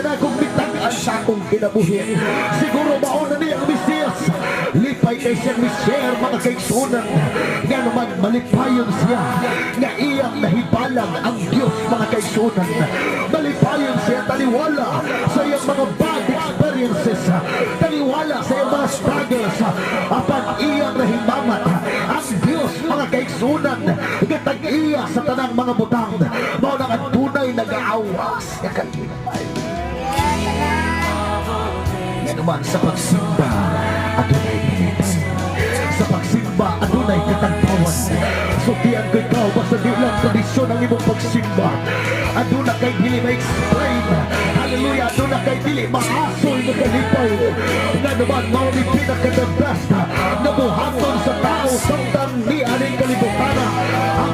na akong mitag-an sa akong kinabuhi. Siguro mao na niya ang Mesiyas. Lipay kay siyang mi-share, mga kaigsunan. Nga naman malipayon siya nga iyang nahibalang ang Diyos, mga kaigsunan. Malipayon siya taliwala sa iyang mga bad experiences. Taliwala sa iyang mga struggles. Apan iyang nahimangat ang Diyos, mga kaigsunan, nga tag-iya sa tanang mga butang. Mao nang adunay nag-aawas nga kalipay. Nga naman sa pagsimba, adunay kalipay. Sa pagsimba, adunay katagpawan. Sultian ko ikaw, basta di lang tradisyon ang imong pagsimba. Aduna kay dili ma-explain. Hallelujah, aduna kay dili maasol nga kalipay. Nga naman, mao ni pinaka the best na buhaton sa tao samtang ni aning kalibutan. Ang